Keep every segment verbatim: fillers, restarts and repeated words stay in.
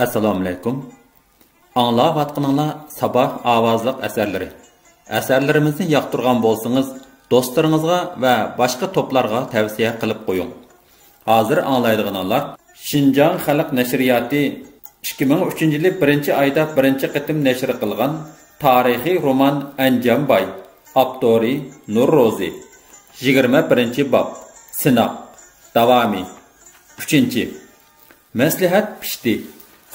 ئەسسالامۇئەلەيكۇم. ئاڭلاۋاتقىنىڭلار ساباھ ئاۋازلىق ئەسەرلىرى. ئەسەرلىرىمىزنى ياقتۇرغان بولسىڭىز، دوستلىرىڭىزغا ۋە باشقا توپلارغا تەۋسىيە قىلىپ قويۇڭ. ھازىر ئاڭلايدىغىنىڭلار شىنجاڭ خەلق نەشرىياتى ئىككى مىڭ ئۈچىنچى يىلى بىرىنچى ئايدا بىرىنچى قېتىم نەشر قىلغان تارىخىي رومان ئەنجانباي، ئاپتورى نۇرروزى، يىگىرمە بىرىنچى باب، سىناق، داۋامى، ئۈچىنچى. مەسلىھەت پىشتى.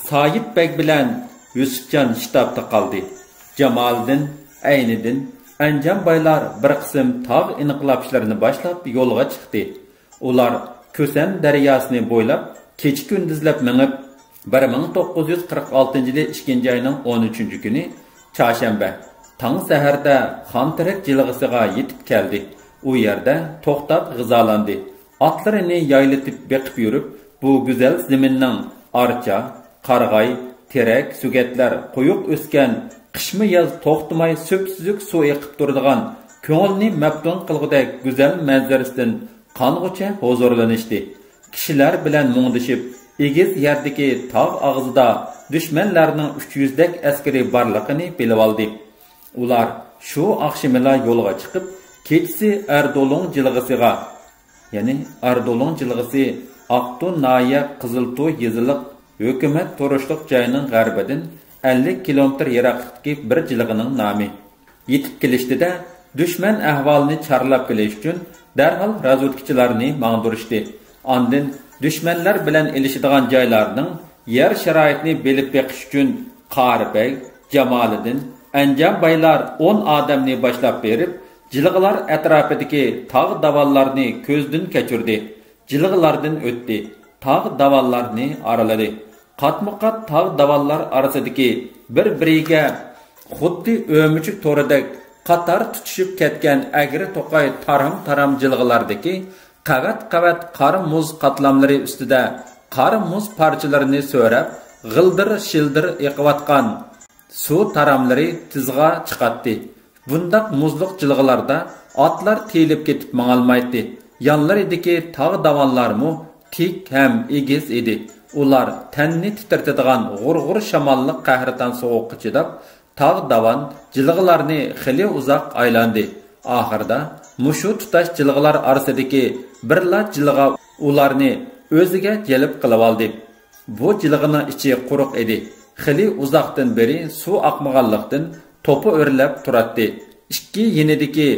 سايىپ بەگ بىلەن يۈسۈپجان شتابتا قالدى. جامالىدىن، ئەينىدىن، ئەنجانبايلار بىر قىسىم تاغ ئىنقىلابچىلىرىنى باشلاپ يولغا چىقتى. ئۇلار كۈسەن دەرياسىنى بويلاپ كېچە-كۈندۈزلەپ مېڭىپ، بىر مىڭ توققۇز يۈز قىرىق ئالتىنچى يىلى ئىككىنچى ئاينىڭ ئون ئۈچىنچى كۈنى، چارشەنبە، تاڭ سەھەردە خانتېرەك جىلغىسىغا يېتىپ كەلدى. ئۇ يەردە توختاپ غىزالاندى. ئاتلىرىنى يايلىتىپ بېقىپ يۈرۈپ، بۇ گۈزەل زېمىننىڭ ئارچا، قارىغاي، تېرەك، سۆگەتلەر قويۇق ئۆسكەن، قىشمۇ ياز توختىماي سۈپسۈزۈك سۇ ئېقىپ تۇرىدىغان، كۆڭۈلنى مەپتۇن قىلغۇدەك گۈزەل مەنزىرىسىدىن قانغۇچە ھۇزۇرلىنىشتى. كىشىلەر بىلەن مۇڭدىشىپ، ئېگىز يەردىكى تاغ ئاغزىدا دۈشمەنلەرنىڭ ئۈچ يۈزدەك ئەسكىرى بارلىقىنى بىلىۋالدى. ئۇلار شۇ ئاخشىمىلا يولغا چىقىپ، كېچىسى ئەردولۇڭ جىلغىسىغا، يەنى ئەردولۇڭ جىلغىسى ئاقتۇ ناھىيە قىزىلتۇ يېزىلىق ھۆكۈمەت تۇرۇشلۇق جايىنىڭ غەربىدىن ئەللىك كىلومېتىر يىراقلىقتىكى بىر جىلغىنىڭ نامى. يېتىپ كېلىشتىدە، دۈشمەن ئەھۋالىنى چارلاپ بىلىش ئۈچۈن دەرھال رازۋېدكىچىلارنى ماڭدۇرۇشتى. ئاندىن دۈشمەنلەر بىلەن ئېلىشىدىغان جايلارنىڭ يەر شارائىتىنى بىلىپ بېقىش ئۈچۈن قارىبەگ، جامالىدىن، ئەنجانبايلار ئون ئادەمنى باشلاپ بېرىپ، جىلغىلار ئەتراپىدىكى تاغ داۋانلارنى كۆزدىن كەچۈردى. جىلغىلاردىن ئۆتتى، تاغ داۋانلارنى ئارىلىدى. قاتمۇقات تاغ داۋانلار ئارىسىدىكى بىر-بىرىگە خۇددى ئۆمۈچۈك تورىدەك قاتار تۇتىشىپ كەتكەن ئەگرى-توقاي تارام-تارام جىلغىلاردىكى قەۋەت-قەۋەت قار-مۇز قاتلاملىرى ئۈستىدە قار-مۇز پارچىلىرىنى سۆرەپ، غىلدىر-شىلدىر ئېقىۋاتقان سۇ تاراملىرى تىزغا چىقاتتى. بۇنداق مۇزلۇق جىلغىلاردا ئاتلار تىيىلىپ كېتىپ ماڭالمايتتى. يانلىرىدىكى تاغ داۋانلارمۇ تىك ھەم ئېگىز ئىدى. ئۇلار تەننى تىترىتىدىغان غۇر-غۇر شاماللىق قەھرىتان سوغۇققا چىداپ، تاغ داۋان جىلغىلارنى خېلى ئۇزاق ئايلاندى. ئاخىرىدا مۇشۇ تۇتاش جىلغىلار ئارىسىدىكى بىرلا جىلغا ئۇلارنى ئۆزىگە جەلپ قىلىۋالدى. بۇ جىلغىنىڭ ئىچى قۇرۇق ئىدى. خېلى ئۇزاقتىن بېرى سۇ ئاقمىغانلىقتىن، توپا ئۆرلەپ تۇراتتى. ئىككى يېنىدىكى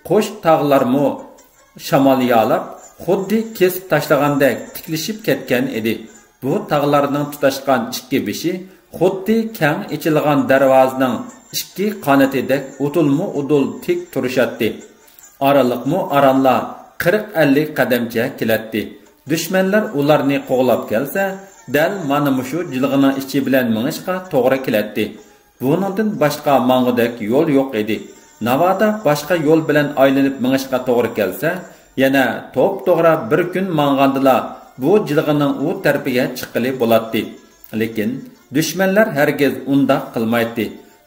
قوش تاغلارمۇ شامال يالاپ، خۇددى كېسىپ تاشلىغاندەك تىكلىشىپ كەتكەن ئىدى. بۇ تاغلارنىڭ تۇتاشقان ئىككى بېشى خۇددى كەڭ ئېچىلغان دەرۋازىنىڭ ئىككى قانىتىدەك ئۇدۇلمۇ ئۇدۇل تىك تۇرۇشاتتى. ئارىلىقمۇ ئارانلا قىرىق ئەللىك قەدەمچە كېلەتتى. دۈشمەنلەر ئۇلارنى قوغلاپ كەلسە، دەل مانا مۇشۇ جىلغىنىڭ ئىچى بىلەن مېڭىشقا توغرا كېلەتتى. بۇنىڭدىن باشقا ماڭغۇدەك يول يوق ئىدى. ناۋادا باشقا يول بىلەن ئايلىنىپ مېڭىشقا توغرا كەلسە، يەنە توپتوغرا بىر كۈن ماڭغاندىلا بۇ جىلغىنىڭ ئۇ تەرىپىگە چىققىلى بولاتتى. لېكىن دۈشمەنلەر ھەرگىز ئۇنداق قىلمايتتى.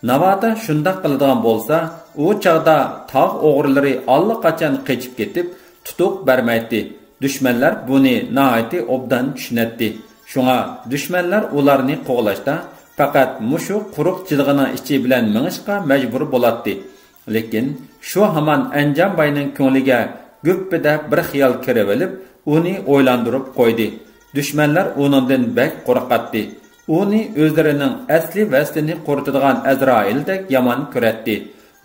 ناۋادا شۇنداق قىلىدىغان بولسا، ئۇ چاغدا تاغ ئوغرىلىرى ئاللىقاچان قېچىپ كېتىپ، تۇتۇق بەرمەيتتى. دۈشمەنلەر بۇنى ناھايىتى ئوبدان چۈشىنەتتى. شۇڭا دۈشمەنلەر ئۇلارنى قوغلاشتا پەقەت مۇشۇ قۇرۇق جىلغىنىڭ ئىچى بىلەن مېڭىشقا مەجبۇر بولاتتى. لېكىن شۇ ھامان ئەنجانباينىڭ كۆڭلىگە گۈپپىدە بىر خىيال كىرىۋېلىپ، ئۇنى ئويلاندۇرۇپ قويدى. دۈشمەنلەر ئۇنىڭدىن بەك قورقاتتى. ئۇنى ئۆزلىرىنىڭ ئەسلى ۋەسلىنى قۇرۇتىدىغان ئەزرائىلدەك يامان كۆرەتتى.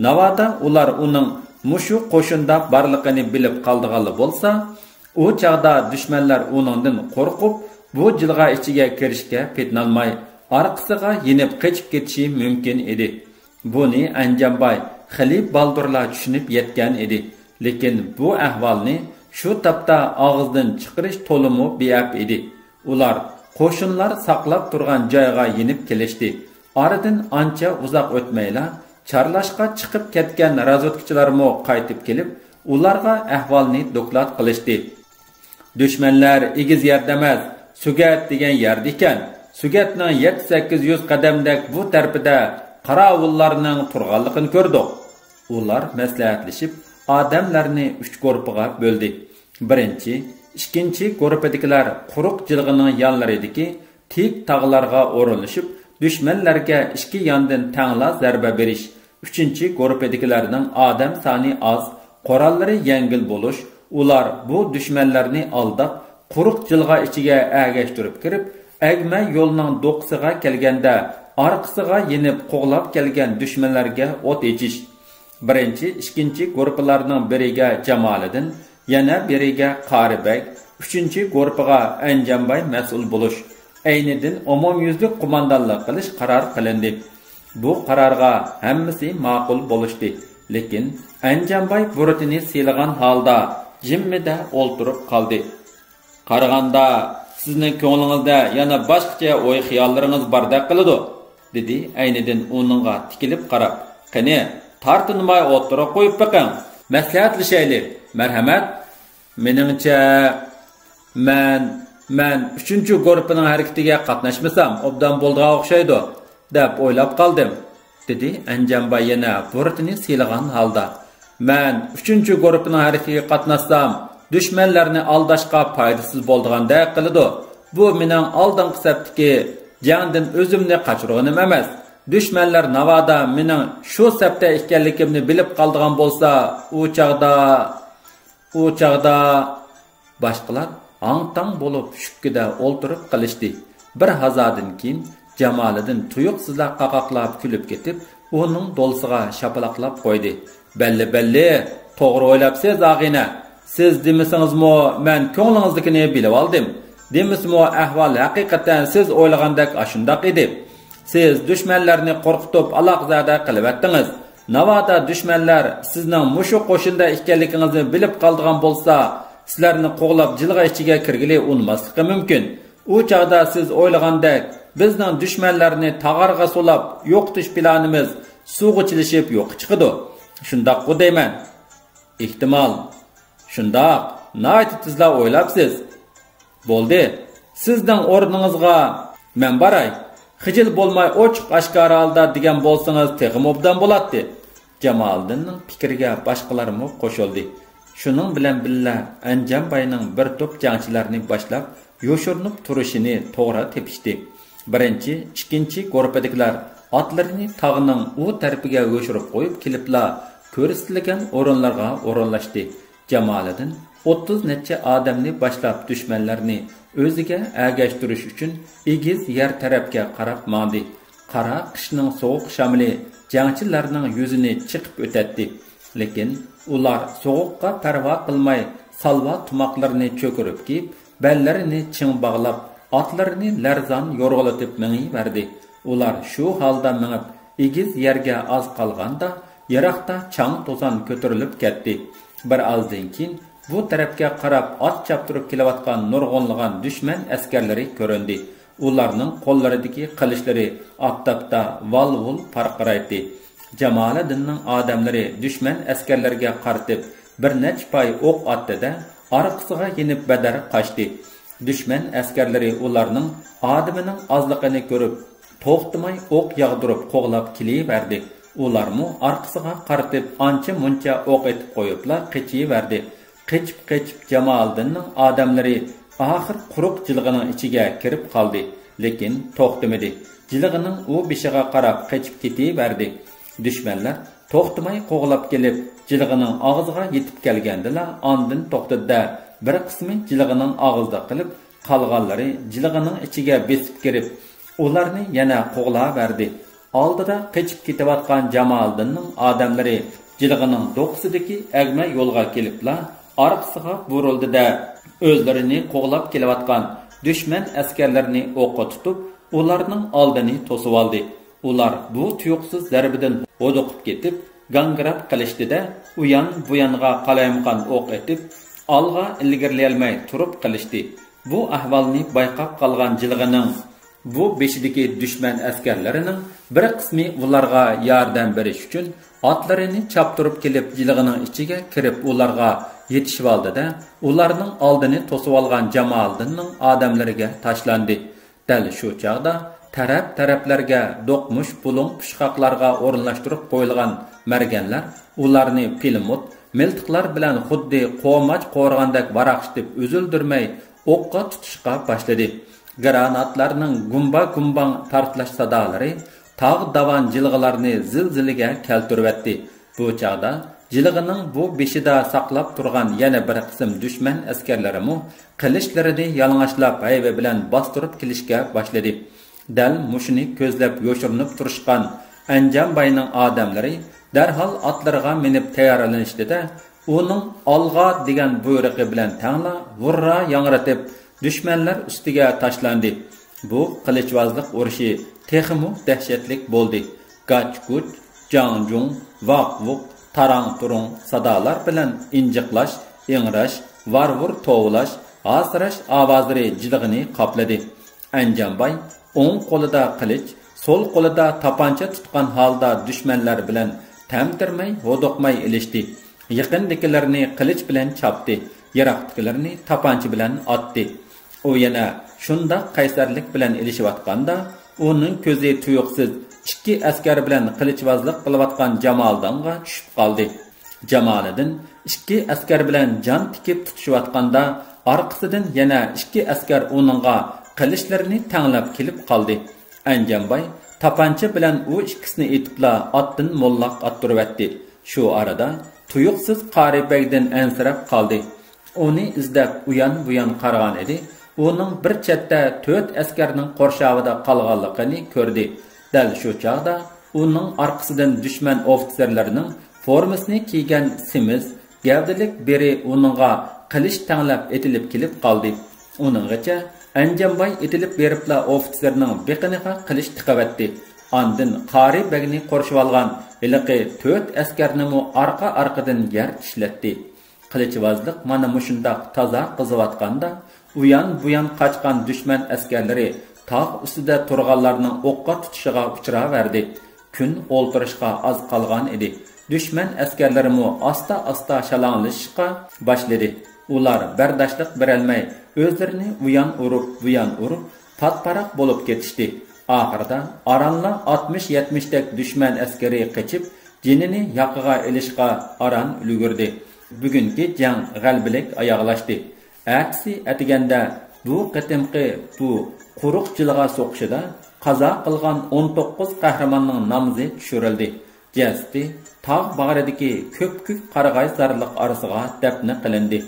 ناۋادا ئۇلار ئۇنىڭ مۇشۇ قوشۇندا بارلىقىنى بىلىپ قالىدىغانلا بولسا، ئۇ چاغدا دۈشمەنلەر ئۇنىڭدىن قورقۇپ، بۇ جىلغا ئىچىگە كىرىشكە پېتىنالماي، ئارقىسىغا يېنىپ قېچىپ كېتىشى مۇمكىن ئىدى. بۇنى ئەنجانباي خېلى بالدۇرلا چۈشىنىپ يەتكەن ئىدى. لېكىن بۇ ئەھۋالنى شۇ تاپتا ئاغزىدىن چىقىرىش تولىمۇ بىئەپ ئىدى. ئۇلار قوشۇنلار ساقلاپ تۇرغان جايغا يېنىپ كېلىشتى. ئارىدىن ئانچە ئۇزاق ئۆتمەيلا، چارلاشقا چىقىپ كەتكەن رازۋېدكىچىلارمۇ قايتىپ كېلىپ، ئۇلارغا ئەھۋالنى دوكلات قىلىشتى. دۈشمەنلەر ئېگىز يەردە ئەمەس، سۆگەت دېگەن يەردە ئىكەن. سۆگەتنىڭ يەتتە سەككىز يۈز قەدەمدەك بۇ تەرىپىدە قاراۋۇللارنىڭ تۇرغانلىقىنى كۆردۇق. ئۇلار مەسلىھەتلىشىپ، ئادەملەرنى ئۈچ گۇرۇپپىغا بۆلدى. بىرىنچى، ئىككىنچى گۇرۇپپىدىكىلەر قۇرۇق جىلغىنىڭ يانلىرىدىكى تىك تاغلارغا ئورۇنلىشىپ، دۈشمەنلەرگە ئىككى ياندىن تەڭلا زەربە بېرىش. ئۈچىنچى گۇرۇپپىدىكىلەرنىڭ ئادەم سانى ئاز، قوراللىرى يەڭگىل بولۇش، ئۇلار بۇ دۈشمەنلەرنى ئالداپ، قۇرۇق جىلغا ئىچىگە ئەگەشتۈرۈپ كىرىپ، ئەگمە يولنىڭ دوقىسىغا كەلگەندە، ئارقىسىغا يېنىپ قوغلاپ كەلگەن دۈشمەنلەرگە ئوت ئېچىش. بىرىنچى، ئىككىنچى گۇرۇپپىلارنىڭ بىرىگە جامالىدىن، يەنە بىرىگە قارىبەگ، ئۈچىنچى گۇرۇپپىغا ئەنجانباي مەسئۇل بولۇش. ئەينىدىن ئومۇميۈزلۈك قوماندانلىق قىلىش قارار قىلىندى. بۇ قارارغا ھەممىسى ماقۇل بولۇشتى، لېكىن ئەنجانباي بۇرۇتىنى سىيلىغان ھالدا جىممىدە ئولتۇرۇپ قالدى. قارىغاندا، سىزنىڭ كۆڭلىڭىزدە يەنە باشقىچە ئوي-خىياللىرىڭىز باردەك قىلىدۇ، دېدى ئەينىدىن ئۇنىڭغا تىكىلىپ قاراپ. قېنى، تارتىنماي ئوتتۇرىغا قويۇپ بېقىڭ. مەسلىھەتلىشەيلى، مەرھەمەت. مېنىڭچە، مەن، مەن ئۈچىنچى گۇرۇپپىنىڭ ھەرىكىتىگە قاتناشمىسام ئوبدان بولىدىغان ئوخشايدۇ، دەپ ئويلاپ قالدىم، دېدى ئەنجانباي يەنە بۇرۇتىنى سىيلىغان ھالدا. مەن ئۈچىنچى گۇرۇپپىنىڭ ھەرىكىتىگە قاتناشسام، دۈشمەنلەرنى ئالداشقا پايدىسىز بولىدىغاندەك قىلىدۇ. بۇ مېنىڭ ئالدىنقى سەپتىكى جەڭدىن ئۆزۈمنى قاچۇرغىنىم ئەمەس. دۈشمەنلەر ناۋادا مېنىڭ شۇ سەپتە ئىكەنلىكىمنى بىلىپ قالىدىغان بولسا، ئۇ چاغدا، ئۇ چاغدا باشقىلار ھاڭ-تاڭ بولۇپ شۈككىدە ئولتۇرۇپ قېلىشتى. بىر ھازادىن كېيىن جامالىدىن تۇيۇقسىزلا قاقاقلاپ كۈلۈپ كېتىپ، ئۇنىڭ دولىسىغا شاپىلاقلاپ قويدى. بەللى، بەللى، توغرا ئويلاپسىز، ئاغىنە. سىز دېمىسىڭىزمۇ، مەن كۆڭلىڭىزدىكىنى بىلىۋالدىم. دېمىسىمۇ، ئەھۋال ھەقىقەتەن سىز ئويلىغاندەك ئاشۇنداق ئىدى. سىز دۈشمەنلەرنى قورقۇتۇپ، ئالاقزادە قىلىۋەتتىڭىز. ناۋادا دۈشمەنلەر سىزنىڭ مۇشۇ قوشۇندا ئىكەنلىكىڭىزنى بىلىپ قالىدىغان بولسا، سىلەرنى قوغلاپ جىلغا ئىچىگە كىرگىلى ئۇنىماسلىقى مۇمكىن. ئۇ چاغدا سىز ئويلىغاندەك، بىزنىڭ دۈشمەنلەرنى تاغارغا سولاپ يوقىتىش پىلانىمىز سۇغا چىلىشىپ يوققا چىقىدۇ. شۇنداققۇ دەيمەن؟ ئېھتىمال. شۇنداق، ناھايىتى تېزلا ئويلاپسىز. بولدى، سىزنىڭ ئورنىڭىزغا مەن باراي. خىجىل بولماي ئوچۇق ئاشكارا ھالدا دېگەن بولسىڭىز تېخىمۇ ئوبدان بولاتتى. جامالىدىننىڭ پىكرىگە باشقىلارمۇ قوشۇلدى. شۇنىڭ بىلەن بىللە، ئەنجانباينىڭ بىر توپ جەڭچىلەرنى باشلاپ، يوشۇرۇنۇپ تۇرۇشىنى توغرا تېپىشتى. بىرىنچى، ئىككىنچى گۇرۇپپىدىكىلەر ئاتلىرىنى تاغنىڭ ئۇ تەرىپىگە يوشۇرۇپ قويۇپ كېلىپلا، كۆرسىتىلگەن ئورۇنلارغا ئورۇنلاشتى. جامالىدىن ئوتتۇز نەچچە ئادەمنى باشلاپ، دۈشمەنلەرنى ئۆزىگە ئەگەشتۈرۈش ئۈچۈن ئېگىز يەر تەرەپكە قاراپ ماڭدى. قارا قىشنىڭ سوغۇق شامىلى جەڭچىلەرنىڭ يۈزىنى چېقىپ ئۆتەتتى. لېكىن ئۇلار سوغۇققا پەرۋا قىلماي، سالۋا تۇماقلىرىنى چۆكۈرۈپ كىيىپ، بەللىرىنى چىڭ باغلاپ، ئاتلىرىنى لەرزان يورغىلىتىپ مېڭىۋەردى. ئۇلار شۇ ھالدا مېڭىپ، ئېگىز يەرگە ئاز قالغاندا، يىراقتا چاڭ-توزان كۆتۈرۈلۈپ كەتتى. بىر ئازدىن كېيىن بۇ تەرەپكە قاراپ ئات چاپتۇرۇپ كېلىۋاتقان نۇرغۇنلىغان دۈشمەن ئەسكەرلىرى كۆرۈندى. ئۇلارنىڭ قوللىرىدىكى قىلىچلىرى ئاپتاپتا ۋال-ۋۇل پارقىرايتتى. جامالىدىننىڭ ئادەملىرى دۈشمەن ئەسكەرلىرىگە قارىتىپ بىر نەچچە پاي ئوق ئاتتى-دە، ئارقىسىغا يېنىپ بەدەر قاچتى. دۈشمەن ئەسكەرلىرى ئۇلارنىڭ ئادىمىنىڭ ئازلىقىنى كۆرۈپ، توختىماي ئوق ياغدۇرۇپ قوغلاپ كېلىۋەردى. ئۇلارمۇ ئارقىسىغا قارىتىپ ئانچە-مۇنچە ئوق ئېتىپ قويۇپلا قېچىۋەردى. قېچىپ-قېچىپ جامالىدىننىڭ ئادەملىرى ئاخىر قۇرۇق جىلغىنىڭ ئىچىگە كىرىپ قالدى، لېكىن توختىمىدى. جىلغىنىڭ ئۇ بېشىغا قاراپ قېچىپ كېتىۋەردى. دۈشمەنلەر توختىماي قوغلاپ كېلىپ، جىلغىنىڭ ئاغزىغا يېتىپ كەلگەندىلا ئاندىن توختىدى-دە، بىر قىسمى جىلغىنىڭ ئاغزىدا قېلىپ، قالغانلىرى جىلغىنىڭ ئىچىگە بېسىپ كىرىپ، ئۇلارنى يەنە قوغلاۋەردى. ئالدىدا قېچىپ كېتىۋاتقان جامالىدىننىڭ ئادەملىرى جىلغىنىڭ دوقىسىدىكى ئەگمە يولغا كېلىپلا، ئارقىسىغا بۇرۇلدى-دە، ئۆزلىرىنى قوغلاپ كېلىۋاتقان دۈشمەن ئەسكەرلىرىنى ئوققا تۇتۇپ، ئۇلارنىڭ ئالدىنى توسۇۋالدى. ئۇلار بۇ تۇيۇقسىز زەربىدىن ھودۇقۇپ كېتىپ، گاڭگىراپ قېلىشتى-دە، ئۇيان-بۇيانغا قالايمىقان ئوق ئېتىپ، ئالغا ئىلگىرىلىيەلمەي تۇرۇپ قېلىشتى. بۇ ئەھۋالنى بايقاپ قالغان جىلغىنىڭ بۇ بېشىدىكى دۈشمەن ئەسكەرلىرىنىڭ بىر قىسمى ئۇلارغا ياردەم بېرىش ئۈچۈن ئاتلىرىنى چاپتۇرۇپ كېلىپ، جىلغىنىڭ ئىچىگە كىرىپ، ئۇلارغا يېتىشىۋالدى-دە، ئۇلارنىڭ ئالدىنى توسۇۋالغان جامالىدىننىڭ ئادەملىرىگە تاشلاندى. دەل شۇ چاغدا تەرەپ-تەرەپلەرگە دوقمۇش بۇلۇڭ پۇچقاقلارغا ئورۇنلاشتۇرۇپ قويۇلغان مەرگەنلەر ئۇلارنى پىلىموت، مىلتىقلار بىلەن خۇددى قوماچ قورۇغاندەك ۋاراقشىتىپ ئۈزۈلدۈرمەي ئوققا تۇتۇشقا باشلىدى. گراناتلارنىڭ گۇمبا-گۇمباڭ پارتلاش سادالىرى تاغ داۋان جىلغىلارنى زىلزىلىگە كەلتۈرۈۋەتتى. بۇ چاغدا جىلغىنىڭ بۇ بېشىدا ساقلاپ تۇرغان يەنە بىر قىسىم دۈشمەن ئەسكەرلىرىمۇ قىلىچلىرىنى يالىڭاچلاپ ھەيۋە بىلەن باستۇرۇپ كېلىشكە باشلىدى. دەل مۇشۇنى كۆزلەپ يوشۇرۇنۇپ تۇرۇشقان ئەنجانباينىڭ ئادەملىرى دەرھال ئاتلىرىغا مىنىپ تەييارلىنىشتى-دە، ئۇنىڭ «ئالغا» دېگەن بۇيرۇقى بىلەن تەڭلا ھۇررا ياڭرىتىپ، دۈشمەنلەر ئۈستىگە تاشلاندى. بۇ قىلىچۋازلىق ئۇرۇشى تېخىمۇ دەھشەتلىك بولدى. گاچ-گۇچ، جاڭ-جۇڭ، ۋاق-ۋۇق، تاراڭ-تۇرۇڭ سادالار بىلەن ئىنجىقلاش، ئىڭراش، ۋار-ۋۇر توۋلاش، ھاسىراش ئاۋازلىرى جىلغىنى قاپلىدى. ئەنجانباي ئوڭ قولىدا قىلىچ، سول قولىدا تاپانچا تۇتقان ھالدا دۈشمەنلەر بىلەن تەمتىرىمەي، ھودۇقماي ئېلىشتى. يېقىندىكىلىرىنى قىلىچ بىلەن چاپتى، يىراقتىكىلىرىنى تاپانچا بىلەن ئاتتى. ئۇ يەنە شۇنداق قەيسەرلىك بىلەن ئېلىشىۋاتقاندا، ئۇنىڭ كۆزى تۇيۇقسىز ئىككى ئەسكەر بىلەن قىلىچۋازلىق قىلىۋاتقان جامالىدىنغا چۈشۈپ قالدى. جامالىدىن ئىككى ئەسكەر بىلەن جان تىكىپ تۇتۇشۇۋاتقاندا، ئارقىسىدىن يەنە ئىككى ئەسكەر ئۇنىڭغا قىلىچلىرىنى تەڭلەپ كېلىپ قالدى. ئەنجانباي تاپانچا بىلەن ئۇ ئىككىسىنى ئېتىپلا ئاتتىن موللاق ئاتتۇرۇۋەتتى. شۇ ئارىدا تۇيۇقسىز قارى بەگدىن ئەنسىرەپ قالدى. ئۇنى ئىزدەپ ئۇيان-بۇيان قارىغان ئىدى. ئۇنىڭ بىر چەتتە تۆت ئەسكەرنىڭ قورشاۋىدا قالغانلىقىنى كۆردى. دەل شۇ چاغدا ئۇنىڭ ئارقىسىدىن دۈشمەن ئوفىتسېرلىرىنىڭ فورمىسىنى كىيگەن سېمىز، گەۋدىلىك بىرى ئۇنىڭغا قىلىچ تەڭلەپ ئېتىلىپ كېلىپ قالدى. ئۇنىڭغىچە ئەنجانباي ئېتىلىپ بېرىپلا ئوفىتسېرنىڭ بېقىنىغا قىلىچ تىقىۋەتتى. ئاندىن قارى بەگنى قورشىۋالغان ھېلىقى تۆت ئەسكەرنىمۇ ئارقا-ئارقىدىن يەر چىشلەتتى. قىلىچۋازلىق مانا مۇشۇنداق تازا قىزىۋاتقاندا، ئۇيان-بۇيان قاچقان دۈشمەن ئەسكەرلىرى تاغ ئۈستىدە تۇرغانلارنىڭ ئوققا تۇتۇشىغا ئۇچراۋەردى. كۈن ئولتۇرۇشقا ئاز قالغان ئىدى. دۈشمەن ئەسكەرلىرىمۇ ئاستا-ئاستا شالاڭلىشىشقا باشلىدى. ئۇلار بەرداشلىق بېرەلمەي، ئۆزلىرىنى ئۇيان ئۇرۇپ، بۇيان ئۇرۇپ، پات-پاراق بولۇپ كېتىشتى. ئاخىرىدا ئارانلا ئاتمىش يەتمىشتەك دۈشمەن ئەسكىرى قېچىپ، جېنىنى ياقىغا ئېلىشقا ئاران ئۈلگۈردى. بۈگۈنكى جەڭ غەلىبىلىك ئاياغلاشتى. ئەتىسى ئەتىگەندە بۇ قېتىمقى بۇ قۇرۇق جىلغا سوقۇشىدا قازا قىلغان ئون توققۇز قەھرىماننىڭ نامىزى چۈشۈرۈلدى. جەسىتى تاغ باغرىدىكى كۆپكۆك قارىغاي زارلىق ئارىسىغا دەپنە قىلىندى.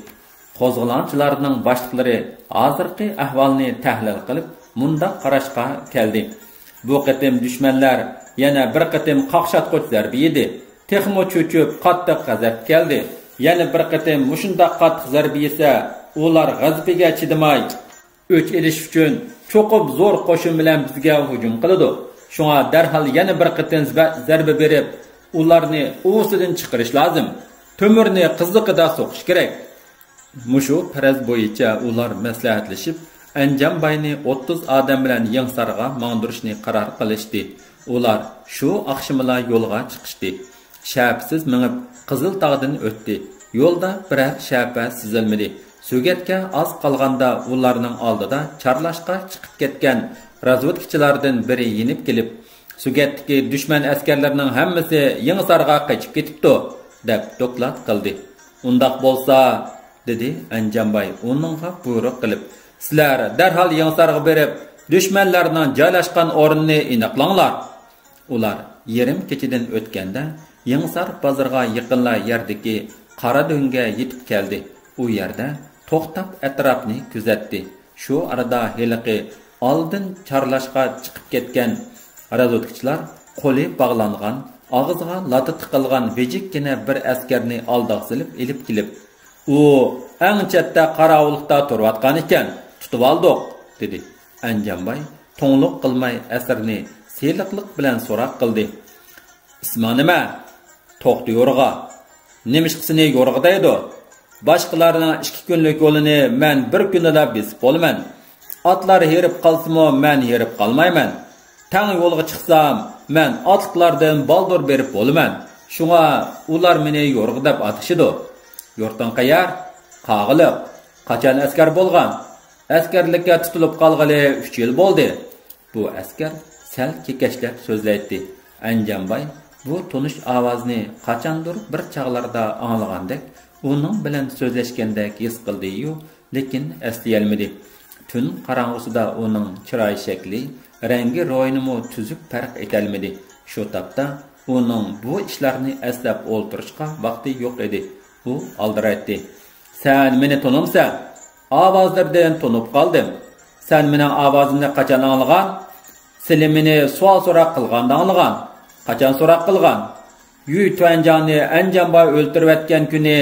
قوزغىلاڭچىلارنىڭ باشلىقلىرى ھازىرقى ئەھۋالنى تەھلىل قىلىپ، مۇنداق قاراشقا كەلدى: بۇ قېتىم دۈشمەنلەر يەنە بىر قېتىم قاقشاتقۇچ زەربە يېدى. تېخىمۇ چۆچۈپ، قاتتىق غەزەپكە كەلدى. يەنە بىر قېتىم مۇشۇنداق قاتتىق زەربە يېسە، ئۇلار غەزىپىگە چىدىماي، ئۆچ ئېلىش ئۈچۈن چوقۇم زور قوشۇن بىلەن بىزگە ھۇجۇم قىلىدۇ. شۇڭا دەرھال يەنە بىر قېتىم زە-، زەربە بېرىپ، ئۇلارنى ئۇۋىسىدىن چىقىرىش لازىم. تۆمۈرنى قىزىقىدا سوقۇش كېرەك. مۇشۇ پەرەز بويىچە ئۇلار مەسلىھەتلىشىپ، ئەنجانباينى ئوتتۇز ئادەم بىلەن يېڭىسارغا ماڭدۇرۇشنى قارار قىلىشتى. ئۇلار شۇ ئاخشىمىلا يولغا چىقىشتى. شەپىسىز مېڭىپ، قىزىلتاغدىن ئۆتتى. يولدا بىرەر شەپە سېزىلمىدى. سۆگەتكە ئاز قالغاندا ئۇلارنىڭ ئالدىدا چارلاشقا چىقىپ كەتكەن رازۋېدكىچىلاردىن بىرى يېنىپ كېلىپ، «سۆگەتتىكى دۈشمەن ئەسكەرلىرىنىڭ ھەممىسى يېڭىسارغا قېچىپ كېتىپتۇ» دەپ دوكلات قىلدى. «ئۇنداق بولسا»، دېدى ئەنجانباي ئۇنىڭغا بۇيرۇق قىلىپ، «سىلەر دەرھال يېڭىسارغا بېرىپ، دۈشمەنلەرنىڭ جايلاشقان ئورنىنى ئېنىقلاڭلار.» ئۇلار يېرىم كېچىدىن ئۆتكەندە، يېڭىسار بازىرىغا يېقىنلا يەردىكى قارا دۆڭگە يېتىپ كەلدى. ئۇ يەردە توختاپ ئەتراپنى كۆزەتتى. شۇ ئارىدا ھېلىقى ئالدىن چارلاشقا چىقىپ كەتكەن رازۋېدكىچىلار قولى باغلانغان، ئاغزىغا لاتا تىقىلغان ۋىجىككىنە بىر ئەسكەرنى ئالدىغا سېلىپ ئېلىپ كېلىپ، «ئۇ ئەڭ چەتتە قاراۋۇللۇقتا تۇرۇۋاتقان ئىكەن، تۇتۇۋالدۇق» دېدى. ئەنجانباي توڭلۇق قىلماي ئەسىرنى سىلىقلىق بىلەن سوراق قىلدى. «ئىسمىڭ نېمە؟» «توختى يورغا.» «نېمىشقا سېنى يورغا دەيدۇ؟» «باشقىلارنىڭ ئىككى كۈنلۈك يولىنى مەن بىر كۈندىلا بېسىپ بولىمەن. ئاتلار ھېرىپ قالسىمۇ، مەن ھېرىپ قالمايمەن. تەڭ يولغا چىقسام، مەن ئاتلىقلاردىن بالدۇر بېرىپ بولىمەن. شۇڭا ئۇلار مېنى يورغا دەپ ئاتىشىدۇ.» «يۇرتۇڭ قەيەر؟» «قاغىلىق.» «قاچان ئەسكەر بولغان؟» «ئەسكەرلىككە تۇتۇلۇپ قالغىلى ئۈچ يىل بولدى.» بۇ ئەسكەر سەل كېكەچلەپ سۆزلەيتتى. ئەنجانباي بۇ تونۇش ئاۋازنى قاچاندۇر بىر چاغلاردا ئاڭلىغاندەك، ئۇنىڭ بىلەن سۆزلەشكەندەك ھېس قىلدىيۇ، لېكىن ئەسلىيەلمىدى. تۈن قاراڭغۇسىدا ئۇنىڭ چىراي شەكلى، رەڭگى روھىنىمۇ تۈزۈك پەرق ئېتەلمىدى. شۇ تاپتا ئۇنىڭ بۇ ئىشلارنى ئەسلەپ ئولتۇرۇشقا ۋاقتى يوق ئىدى. ئۇ ئالدىرايتتى. سەن مېنى تونۇمسەن؟ ئاۋازلىرىدىن تونۇپ قالدىم. سەن مېنىڭ ئاۋازىمنى قاچان ئاڭلىغان؟ سىلى مېنى سوئال سوراق قىلغاندا ئاڭلىغان. قاچان سوراق قىلغان؟ يۈي تۈەنجاڭنى ئەنجانباي ئۆلتۈرۈۋەتكەن كۈنى،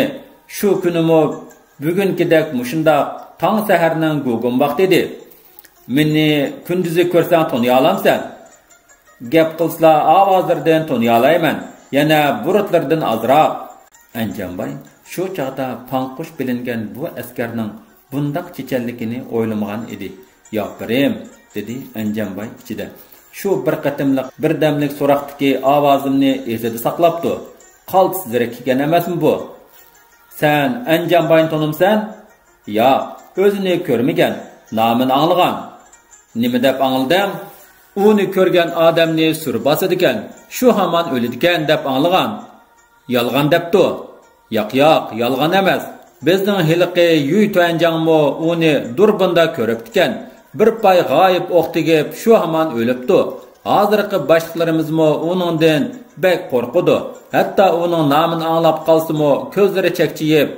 شۇ كۈنىمۇ بۈگۈنكىدەك مۇشۇنداق تاڭ سەھەرنىڭ گۇگۇم ۋاقتى ئىدى. مېنى كۈندۈزى كۆرسەڭ تونۇيالامسەن؟ گەپ قىلسىلا ئاۋازلىرىدىن تونۇيالايمەن، يەنە بۇرۇتلىرىدىن ئازراق. ئەنجانباي شۇ چاغدا پاڭقۇش بىلىنگەن بۇ ئەسكەرنىڭ بۇنداق چېچەنلىكىنى ئويلىمىغان ئىدى. ياپىرىم، دېدى ئەنجانباي ئىچىدە. شۇ بىر قېتىملىق بىردەملىك سوراقتىكى ئاۋازىمنى ئېسىدە ساقلاپتۇ. قالتىس زېرىككەن ئەمەسمۇ بۇ؟ سەن ئەنجانباينى تونۇمسەن؟ ياق، ئۆزىنى كۆرمىگەن، نامىنى ئاڭلىغان. نېمە دەپ ئاڭلىدىڭ؟ ئۇنى كۆرگەن ئادەمنى سۈر باسىدىكەن، شۇ ھامان ئۆلىدىكەن دەپ ئاڭلىغان. يالغان دەپتۇ. ياق، ياق، يالغان ئەمەس. بىزنىڭ ھېلىقى يۈي تۈەنجاڭمۇ ئۇنى دۇربۇندا كۆرۈپتىكەن. بىر پاي غايىب ئوق تېگىپ، شۇ ھامان ئۆلۈپتۇ. ھازىرقى باشلىقلىرىمىزمۇ ئۇنىڭدىن بەك قورقىدۇ. ھەتتا ئۇنىڭ نامىنى ئاڭلاپ قالسىمۇ، كۆزلىرى چەكچىيىپ،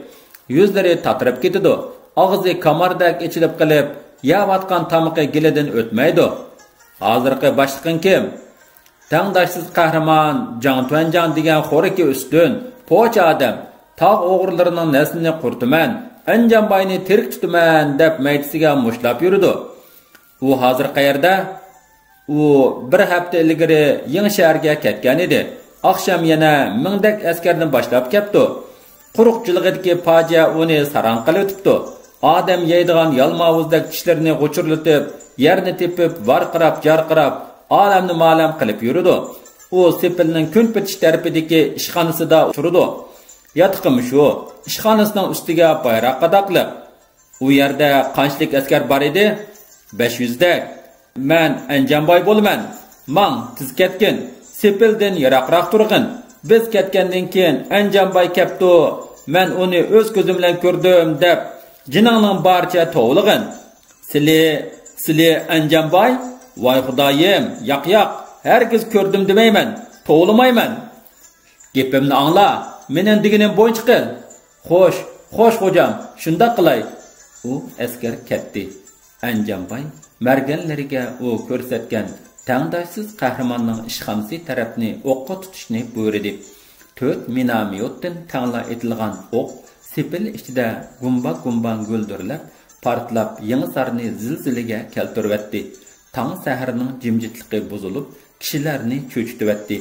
يۈزلىرى تاتىرىپ كېتىدۇ. ئاغزى كاماردەك ئېچىلىپ قېلىپ، يەۋاتقان تامىقى گېلىدىن ئۆتمەيدۇ. ھازىرقى باشلىقىڭ كىم؟ تەڭداشسىز قەھرىمان جاڭ تۈەنجاڭ دېگەن خورىكى ئۈستۈن، پوچى ئادەم، تاغ ئوغرىلىرىنىڭ نەسلىنى قۇرۇتىمەن، ئەنجانباينى تىرىك تۇتىمەن دەپ مەيدىسىگە مۇشتلاپ يۈرىدۇ. ئۇ ھازىر قەيەردە؟ ئۇ بىر ھەپتە ئىلگىرى يېڭى شەھەرگە كەتكەن ئىدى. ئاخشام يەنە مىڭدەك ئەسكەرنى باشلاپ كەپتۇ. قۇرۇق جىلغىدىكى پاجىئە ئۇنى ساراڭ قىلىۋېتىپتۇ. ئادەم يەيدىغان يالماۋۇزدەك چىشلىرىنى غۇچۇرلىتىپ، يەرنى تېپىپ، ۋارقىراپ، جارقىراپ، ئالەمنى مالەم قىلىپ يۈرىدۇ. ئۇ سېپىلنىڭ كۈن پېتىش تەرىپىدىكى ئىشخانىسىدا تۇرىدۇ. ياتىقىمۇ شۇ، ئىشخانىسىنىڭ ئۈستىگە بايراق قاداقلىق. ئۇ يەردە قانچىلىك ئەسكەر بار ئىدى؟ بەش يۈزدەك. مەن ئەنجانباي بولىمەن. ماڭ، تېز كەتكىن. سېپىلدىن يىراقراق تۇرغىن. بىز كەتكەندىن كېيىن ئەنجانباي كەپتۇ، مەن ئۇنى ئۆز كۆزۈم بىلەن كۆردۈم دەپ، جېنىڭنىڭ بارىچە توۋلىغىن. سىلى، سىلى ئەنجانباي؟ ۋاي خۇدايىم، ياق، ياق، ھەرگىز كۆردۈم دېمەيمەن، توۋلىمايمەن. گېپىمنى ئاڭلا، مېنىڭ دېگىنىم بويىچە قىل. خوش، خوش خوجام، شۇنداق قىلاي. ئۇ ئەسكەر كەتتى. ئەنجانباي مەرگەنلىرىگە ئۇ كۆرسەتكەن تەڭداشسىز قەھرىماننىڭ ئىشخانىسى تەرەپنى ئوققا تۇتۇشنى بۇيرۇدى. تۆت مىناميوتتىن تەڭلا ئېتىلغان ئوق سېپىل ئىچىدە گۇمبا-گۇمبا گۈلدۈرلەپ، پارتلاپ، يېڭىسارنى زىلزىلىگە كەلتۈرۈۋەتتى. تاڭ سەھەرنىڭ جىمجىتلىقى بۇزۇلۇپ، كىشىلەرنى چۆچۈتۈۋەتتى.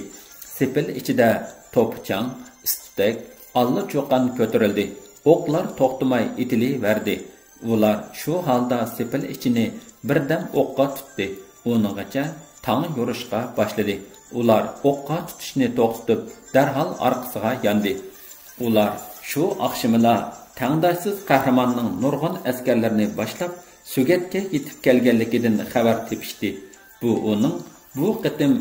سېپىل ئىچىدە توپا-چاڭ، ئىس-تۈتەك، ئاللىچۇقان كۆتۈرۈلدى. ئوقلار توختىماي ئېتىلىۋەردى. ئۇلار شۇ ھالدا سېپىل ئىچىنى بىردەم ئوققا تۇتتى. ئۇنىڭغىچە تاڭ يورۇشقا باشلىدى. ئۇلار ئوققا تۇتۇشنى توختىتىپ، دەرھال ئارقىسىغا ياندى. ئۇلار شۇ ئاخشىمىلا تەڭداشسىز قەھرىماننىڭ نۇرغۇن ئەسكەرلىرىنى باشلاپ، سۆگەتكە يېتىپ كەلگەنلىكىدىن خەۋەر تېپىشتى. بۇ ئۇنىڭ بۇ قېتىم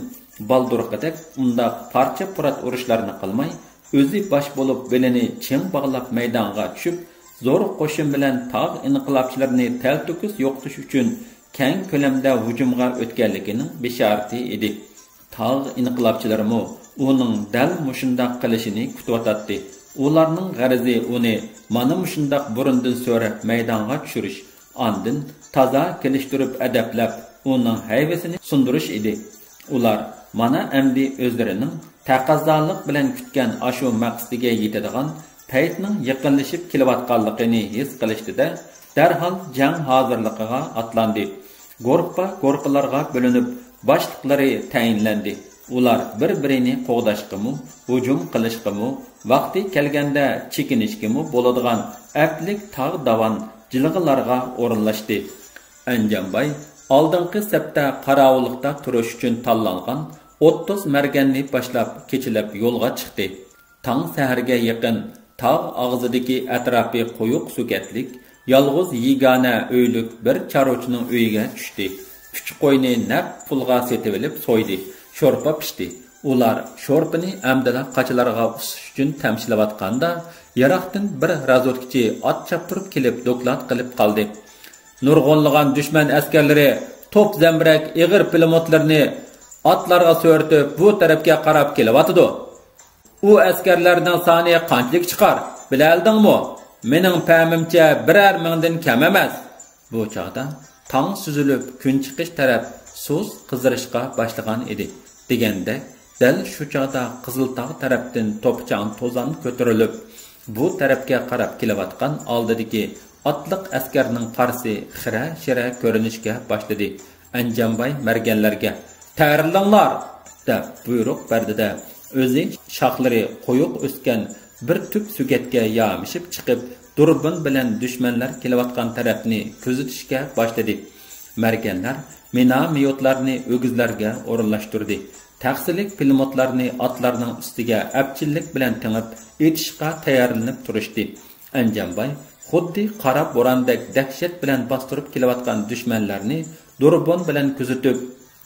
بالدۇرقىدەك ئۇنداق پارچە-پۇرات ئۇرۇشلارنى قىلماي، ئۆزى باش بولۇپ، بېلىنى چىڭ باغلاپ مەيدانغا چۈشۈپ، زور قوشۇن بىلەن تاغ ئىنقىلابچىلىرىنى تەلتۆكۈس يوقىتىش ئۈچۈن كەڭ كۆلەمدە ھۇجۇمغا ئۆتكەنلىكىنىڭ بېشارىتى ئىدى. تاغ ئىنقىلابچىلىرىمۇ ئۇنىڭ دەل مۇشۇنداق قىلىشىنى كۈتۈۋاتاتتى. ئۇلارنىڭ غەرىزى ئۇنى مانا مۇشۇنداق بۇرۇندىن سۆرەپ مەيدانغا چۈشۈرۈش، ئاندىن تازا كېلىشتۈرۈپ ئەدەپلەپ، ئۇنىڭ ھەيۋىسىنى سۇندۇرۇش ئىدى. ئۇلار مانا ئەمدى ئۆزلىرىنىڭ تەقەززالىق بىلەن كۈتكەن ئاشۇ مەقسىتىگە يېتىدىغان پەيتنىڭ يېقىنلىشىپ كېلىۋاتقانلىقىنى ھېس قىلىشتى-دە، دەرھال جەڭ ھازىرلىقىغا ئاتلاندى. گۇرۇپپا گۇرۇپپىلارغا بۆلۈنۈپ، باشلىقلىرى تەيىنلەندى. ئۇلار بىر-بىرىنى قوغداشقىمۇ، ھۇجۇم قىلىشقىمۇ، ۋاقتى كەلگەندە چېكىنىشكىمۇ بولىدىغان ئەپلىك تاغ داۋان جىلغىلارغا ئورۇنلاشتى. ئەنجانباي ئالدىنقى سەپتە قاراۋۇللۇقتا تۇرۇش ئۈچۈن تاللانغان ئوتتۇز مەرگەننى باشلاپ كېچىلەپ يولغا چىقتى. تاڭ سەھەرگە يېقىن تاغ ئاغزىدىكى ئەتراپى قويۇق سۆگەتلىك، يالغۇز يېگانە ئۆيلۈك بىر چارۋىچىنىڭ ئۆيىگە چۈشتى. ئۈچ قوينى نەق پۇلغا سېتىۋېلىپ سويدى، شورپا پىشتى. ئۇلار شورپىنى ئەمدىلا قاچىلارغا ئۇسۇش ئۈچۈن تەمشىلىۋاتقاندا، يىراقتىن بىر رازۋېدكىچى ئات چاپتۇرۇپ كېلىپ دوكلات قىلىپ قالدى. نۇرغۇنلىغان دۈشمەن ئەسكەرلىرى توپ زەمبىرەك ئېغىر پىلىموتلىرىنى ئاتلارغا سۆرىتىپ، بۇ تەرەپكە قاراپ كېلىۋاتىدۇ. ئۇ ئەسكەرلەرنىڭ سانى قانچىلىك چىقار، بىلەلىدىڭمۇ؟ مېنىڭ پەمىمچە، بىرەر مىڭدىن كەم ئەمەس. بۇ چاغدا تاڭ سۈزۈلۈپ، كۈن چىقىش تەرەپ سۇس قىزىرىشقا باشلىغان ئىدى. دېگەندەك، دەل شۇ چاغدا قىزىلتاغ تەرەپتىن توپا-چاڭ توزان كۆتۈرۈلۈپ، بۇ تەرەپكە قاراپ كېلىۋاتقان ئالدىدىكى ئاتلىق ئەسكەرنىڭ قارىسى خىرە-شىرە كۆرۈنۈشكە باشلىدى. ئەنجانباي مەرگەنلەرگە «تەييارلىنىڭلار!» دەپ بۇيرۇق بەردى-دە، ئۆزى شاخلىرى قويۇق ئۆسكەن بىر تۈپ سۆگەتكە يامىشىپ چىقىپ، دۇربۇن بىلەن دۈشمەنلەر كېلىۋاتقان تەرەپنى كۆزىتىشكە باشلىدى. مەرگەنلەر مىناميوتلارنى ئۆگزىلەرگە ئورۇنلاشتۇردى. تەخسىلىك پىلىموتلارنى ئاتلارنىڭ ئۈستىگە ئەپچىللىك بىلەن تېڭىپ، ئېتىشقا تەييارلىنىپ تۇرۇشتى. ئەنجانباي خۇددى قارا بورانىدەك دەھشەت بىلەن باستۇرۇپ كېلىۋاتقان دۈشمەنلەرنى دۇربۇن بىلەن كۆزىتىپ،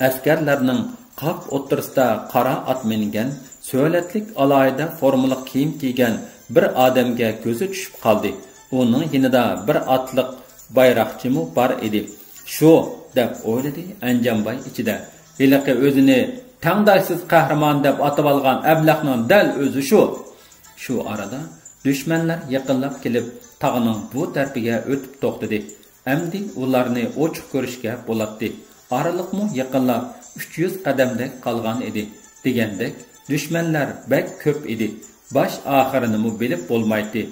ئەسكەرلەرنىڭ قاپ ئوتتۇرىسىدا قارا ئات مىنگەن، سۆلەتلىك ئالاھىدە فورمىلىق كىيىم كىيگەن بىر ئادەمگە كۆزى چۈشۈپ قالدى. ئۇنىڭ يېنىدا بىر ئاتلىق بايراقچىمۇ بار ئىدى. «شۇ» دەپ ئويلىدى ئەنجانباي ئىچىدە. «ھېلىقى ئۆزىنى تەڭداشسىز قەھرىمان دەپ ئاتىۋالغان ئەبلەخنىڭ دەل ئۆزى شۇ!» شۇ ئارىدا دۈشمەنلەر يېقىنلاپ كېلىپ، تاغنىڭ بۇ تەرىپىگە ئۆتۈپ توختىدى. ئەمدى ئۇلارنى ئوچۇق كۆرۈشكە بولاتتى. ئارىلىقمۇ يېقىنلاپ ئۈچ يۈز قەدەمدەك قالغان ئىدى. دېگەندەك، دۈشمەنلەر بەك كۆپ ئىدى. باش ئاخىرىنىمۇ بىلىپ بولمايتتى.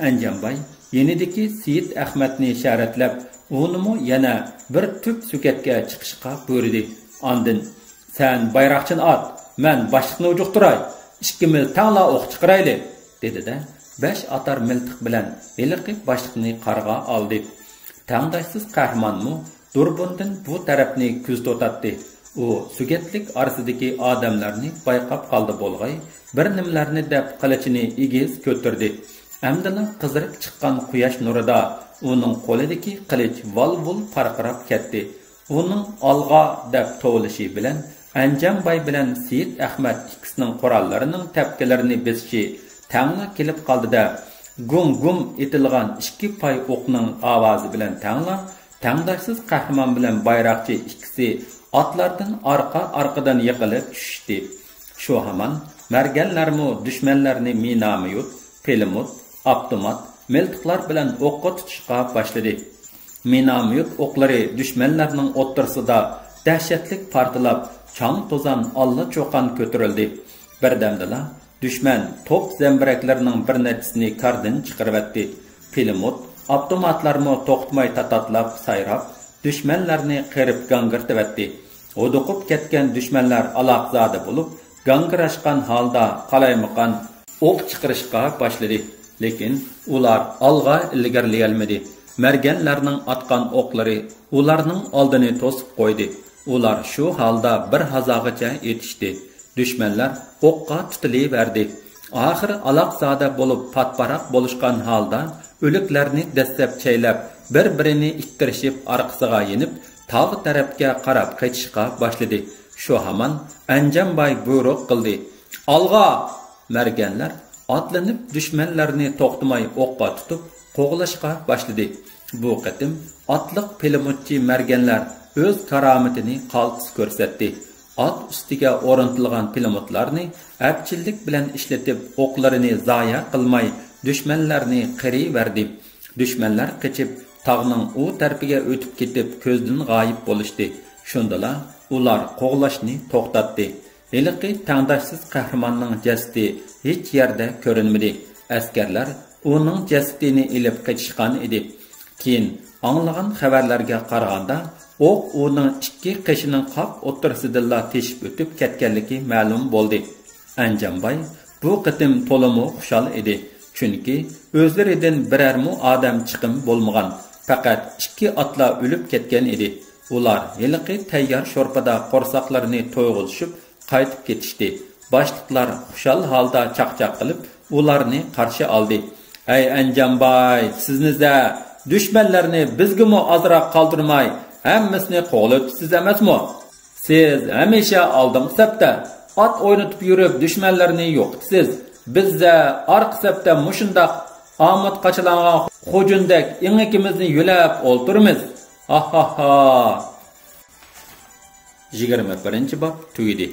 ئەنجانباي يېنىدىكى سېيىت ئەخمەتنى ئىشارەتلەپ، ئۇنىمۇ يەنە بىر تۈپ سۆگەتكە چىقىشقا بۇيرۇدى. ئاندىن، «سەن بايراقچىنى ئات، مەن باشلىقنى ئۇجۇقتۇراي، ئىككىمىز تەڭلا ئوق چىقىرايلى» دېدى-دە، بەش ئاتار مىلتىق بىلەن ھېلىقى باشلىقنى قارغا ئالدى. تەڭداشسىز قەھرىمانمۇ دۇربۇندىن بۇ تەرەپنى كۆزىتىۋاتاتتى. ئۇ سۆگەتلىك ئارىسىدىكى ئادەملەرنى بايقاپ قالدى بولغاي، بىر نېمىلەرنى دەپ قىلىچىنى ئېگىز كۆتۈردى. ئەمدىلا قىزىرىپ چىققان قۇياش نۇرىدا ئۇنىڭ قولىدىكى قىلىچ ۋال-ۋۇل پارقىراپ كەتتى. ئۇنىڭ «ئالغا» دەپ توۋلىشى بىلەن ئەنجانباي بىلەن سېيىت ئەخمەت ئىككىسىنىڭ قوراللىرىنىڭ تەپكىلىرىنى بېسىشى تەڭلا كېلىپ قالدى-دە، گۇم-گۇم ئېتىلغان ئىككى پاي ئوقنىڭ ئاۋازى بىلەن تەڭلا تەڭداشسىز قەھرىمان بىلەن بايراقچى ئىككىسى ئاتلاردىن ئارقا-ئارقىدىن يىقىلىپ چۈشۈشتى. شۇ ھامان مەرگەنلەرمۇ دۈشمەنلەرنى مىناميوت، پىلىموت، ئاپتومات، مىلتىقلار بىلەن ئوققا تۇتۇشقا باشلىدى. مىناميوت ئوقلىرى دۈشمەنلەرنىڭ ئوتتۇرىسىدا دەھشەتلىك پارتلاپ، چاڭ-توزان ئاللىچۇقان كۆتۈرۈلدى. بىردەمدىلا دۈشمەن توپ زەمبىرەكلىرىنىڭ بىر نەچچىسىنى كاردىن چىقىرىۋەتتى. پىلىموت، ئاپتوماتلارمۇ توختىماي تاتاتلاپ سايراپ، دۈشمەنلەرنى قېرىپ گاڭگىرىتىۋەتتى. ھودۇقۇپ كەتكەن دۈشمەنلەر ئالاقزادە بولۇپ، گاڭگىراشقان ھالدا قالايمىقان ئوق چىقىرىشقا باشلىدى. لېكىن ئۇلار ئالغا ئىلگىرىلىيەلمىدى. مەرگەنلەرنىڭ ئاتقان ئوقلىرى ئۇلارنىڭ ئالدىنى توسۇپ قويدى. ئۇلار شۇ ھالدا بىر ھازاغىچە ئېتىشتى. دۈشمەنلەر ئوققا تۇتۇلۇۋەردى. ئاخىرى ئالاقزادە بولۇپ پاتپاراق بولۇشقان ھالدا ئۆلۈكلەرنى دەسسەپ چەيلەپ، بىر-بىرىنى ئىتتىرىشىپ ئارقىسىغا يېنىپ، تاغ تەرەپكە قاراپ قېچىشقا باشلىدى. شۇ ھامان ئەنجانباي بۇيرۇق قىلدى: «ئالغا!» مەرگەنلەر ئاتلىنىپ دۈشمەنلەرنى توختىماي ئوققا تۇتۇپ قوغلاشقا باشلىدى. بۇ قېتىم ئاتلىق پىلىموتچى مەرگەنلەر ئۆز كارامىتىنى قالتىس كۆرسەتتى. ئات ئۈستىگە ئورنىتىلغان پىلىموتلارنى ئەپچىللىك بىلەن ئىشلىتىپ، ئوقلىرىنى زايە قىلماي دۈشمەنلەرنى قىرىۋەردى. دۈشمەنلەر قېچىپ، تاغنىڭ ئۇ تەرىپىگە ئۆتۈپ كېتىپ، كۆزدىن غايىب بولۇشتى. شۇندىلا ئۇلار قوغلاشنى توختاتتى. ھېلىقى تەڭداشسىز قەھرىماننىڭ جەسىتى ھېچ يەردە كۆرۈنمىدى. ئەسكەرلەر ئۇنىڭ جەسىتىنى ئېلىپ قېچىشقان ئىدى. كېيىن ئاڭلىغان خەۋەرلەرگە قارىغاندا، ئوق ئۇنىڭ ئىككى قېشىنىڭ قاپ ئوتتۇرىسىدىنلا تېشىپ ئۆتۈپ كەتكەنلىكى مەلۇم بولدى. ئەنجانباي بۇ قېتىم تولىمۇ خۇشال ئىدى، چۈنكى ئۆزلىرىدىن بىرەرمۇ ئادەم چىقىم بولمىغان، پەقەت ئىككى ئاتلا ئۆلۈپ كەتكەن ئىدى. ئۇلار ھېلىقى تەييار شورپىدا قورساقلىرىنى تويغۇزۇشۇپ قايتىپ كېتىشتى. باشلىقلار خۇشال ھالدا چاقچاق قىلىپ، ئۇلارنى قارشى ئالدى. «ھەي ئەنجانباي، سىزنى زە، دۈشمەنلەرنى بىزگىمۇ ئازراق قالدۇرماي، ھەممىسىنى قوغلىۋېتىپسىز ئەمەسمۇ؟ سىز ھەمىشە ئالدىنقى سەپتە ئات ئوينىتىپ يۈرۈپ، دۈشمەنلەرنى يوقىتىسىز. بىز زە ئارقا سەپتە مۇشۇنداق ئامۇت قاچىلانغان خوجۇندەك ئېڭىكىمىزنى يۆلەپ ئولتۇرىمىز. ھاھاھا. يىگىرمە بىرىنچى باب تۈگىدى.